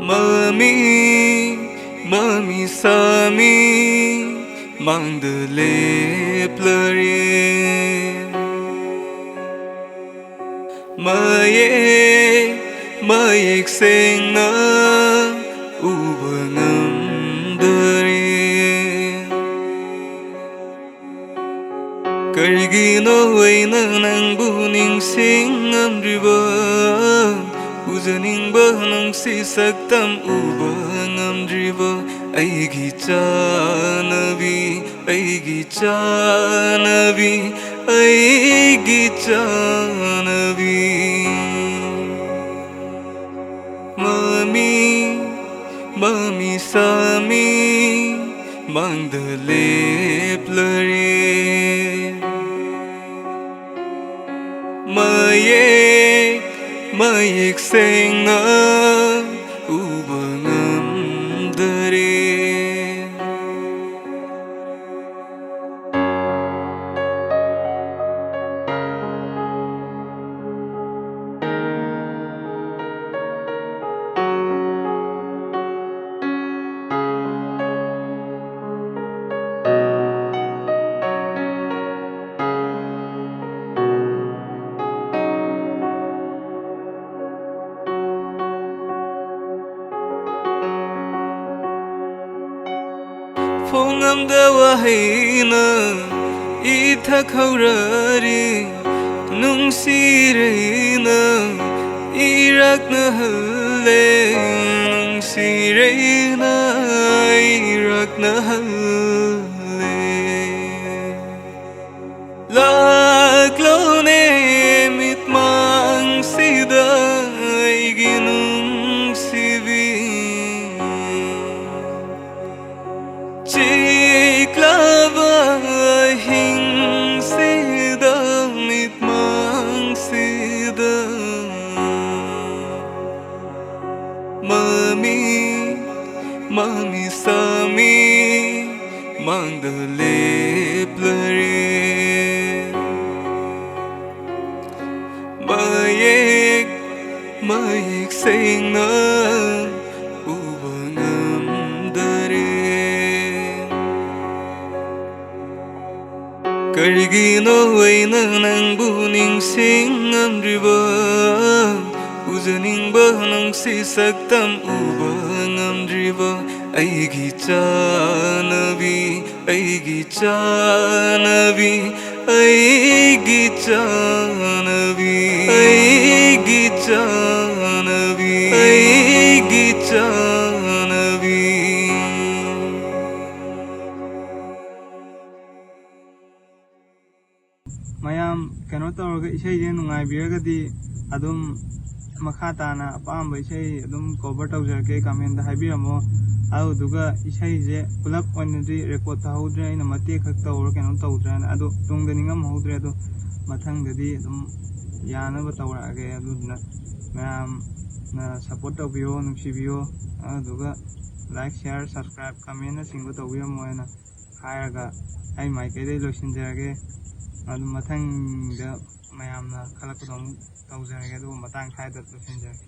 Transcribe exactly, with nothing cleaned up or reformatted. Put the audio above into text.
ꯃꯃꯤ, ꯃꯃꯤ ꯁꯥꯃꯤ, ꯃꯥꯡꯗ ꯂꯦꯞꯂꯔꯦ꯫ ꯃꯌꯦꯛ, ꯃꯌꯦꯛ ꯁꯦꯡꯅ ꯎꯕ ꯉꯝꯗꯔꯦ꯫ ꯀꯔꯤꯒꯤꯅꯣ ꯑꯩꯅ ꯅꯪꯕꯨ ꯅꯤꯡꯁꯤꯡꯉꯝꯗ꯭ꯔꯤꯕ? ꯎꯖꯅꯤꯡꯕ ꯅꯨꯡꯁꯤ ꯁꯛꯇꯝ ꯎꯕ ꯉꯝꯗ꯭ꯔꯤꯕ? ꯑꯩꯒꯤ ꯆꯥꯅꯕꯤ, ꯑꯩꯒꯤ ꯆꯥꯅꯕꯤ, ꯑꯩꯒꯤ ꯆꯥꯅꯕꯤ꯫ ꯃꯃꯤ, ꯃꯃꯤ ꯁꯥꯃꯤ, ꯃꯥꯡꯗ ꯂꯦꯞꯂꯔꯦ꯫ ꯃꯌꯦꯛ, ꯃꯌꯦꯛ ꯁꯦꯡꯅ ꯎꯕ ꯉꯝꯗꯔꯦ꯫ ꯐꯣꯡꯉꯝꯗ ꯋꯥꯍꯩꯅ ꯏꯊꯛ ꯍꯧꯔꯔꯤ, ꯅꯨꯡꯁꯤꯔꯩꯅ ꯏꯔꯛꯅꯍꯜꯂꯦ, ꯅꯨꯡꯁꯤꯔꯩꯅ ꯏꯔꯛꯅꯍꯜꯂꯦ꯫ ꯂꯥꯛꯂꯣꯅꯦ ꯃꯤꯠꯃꯥꯡꯁꯤꯗ ꯑꯩꯒꯤ ꯅꯨꯡꯁꯤꯕꯤ꯫ ꯆꯤꯛꯂꯕ ꯑꯍꯤꯡꯁꯤꯗ ꯃꯤꯠꯃꯥꯡꯁꯤꯗ ꯃꯃꯤ, ꯃꯃꯤ ꯁꯥꯃꯤ ꯃꯥꯡꯗ ꯂꯦꯞꯂꯔꯦ꯫ ꯃꯌꯦꯛ, ꯃꯌꯦꯛ ꯁꯦꯡꯅ ꯀꯔꯤꯒꯤꯅꯣ ꯑꯩꯅ ꯅꯪꯕꯨ ꯅꯤꯡꯁꯤꯡꯉꯝꯗ꯭ꯔꯤꯕ? ꯎꯖꯅꯤꯡꯕ ꯅꯨꯡꯁꯤ ꯁꯛꯇꯝ ꯎꯕ ꯉꯝꯗ꯭ꯔꯤꯕ? ꯑꯩꯒꯤ ꯆꯥꯅꯕꯤ, ꯑꯩꯒꯤ ꯆꯥꯅꯕꯤ, ꯑꯩꯒꯤ ꯆꯥꯅꯕꯤ, ꯑꯩꯒꯤ ꯆꯥꯅꯕꯤ, ꯑꯩꯒꯤ ꯆꯥꯅꯕꯤ꯫ ꯃꯌꯥꯝ ꯀꯩꯅꯣ ꯇꯧꯔꯒ ꯏꯁꯩꯁꯦ ꯅꯨꯡꯉꯥꯏꯕꯤꯔꯒꯗꯤ ꯑꯗꯨꯝ ꯃꯈꯥ ꯇꯥꯅ ꯑꯄꯥꯝꯕ ꯏꯁꯩ ꯑꯗꯨꯝ cover ꯇꯧꯖꯔꯛꯀꯦ, comment ꯍꯥꯏꯕꯤꯔꯝꯃꯣ꯫ ꯑꯗꯨꯗꯨꯒ ꯏꯁꯩꯁꯦ ꯄꯨꯂꯞ ꯑꯣꯏꯅꯗꯤ record ꯇꯧꯍꯧꯗ꯭ꯔꯦ, ꯑꯩꯅ ꯃꯇꯦꯛ ꯈꯛ ꯇꯧꯔ ꯀꯩꯅꯣ ꯇꯧꯗ꯭ꯔꯦꯅ, ꯑꯗꯣ ꯇꯨꯡꯗ ꯅꯤꯡꯉꯝꯍꯧꯗ꯭ꯔꯦ꯫ ꯑꯗꯣ ꯃꯊꯪꯗꯗꯤ ꯑꯗꯨꯝ ꯌꯥꯅꯕ ꯇꯧꯔꯛꯑꯒꯦ꯫ ꯑꯗꯨꯗꯨꯅ ꯃꯌꯥꯝꯅ support ꯇꯧꯕꯤꯌꯣ, ꯅꯨꯡꯁꯤꯕꯤꯌꯣ꯫ ꯑꯗꯨꯗꯨꯒ like, share, subscribe, commentꯅꯆꯤꯡꯕ ꯇꯧꯕꯤꯔꯝꯃꯣ ꯍꯥꯏꯅ ꯍꯥꯏꯔꯒ ꯑꯩ ꯃꯥꯏꯀꯩꯗꯩ ꯂꯣꯏꯁꯤꯟꯖꯔꯒꯦ꯫ ꯑꯗꯨ ꯃꯊꯪꯗ ꯃꯌꯥꯝꯅ ꯈꯜꯂꯛꯄꯗꯣ ꯑꯃꯨꯛ ꯇꯧꯖꯔꯒꯦ, ꯑꯗꯨꯒ ꯃꯇꯥꯡ ꯁ꯭ꯋꯥꯏꯗ ꯂꯣꯏꯁꯤꯟꯖꯔꯒꯦ꯫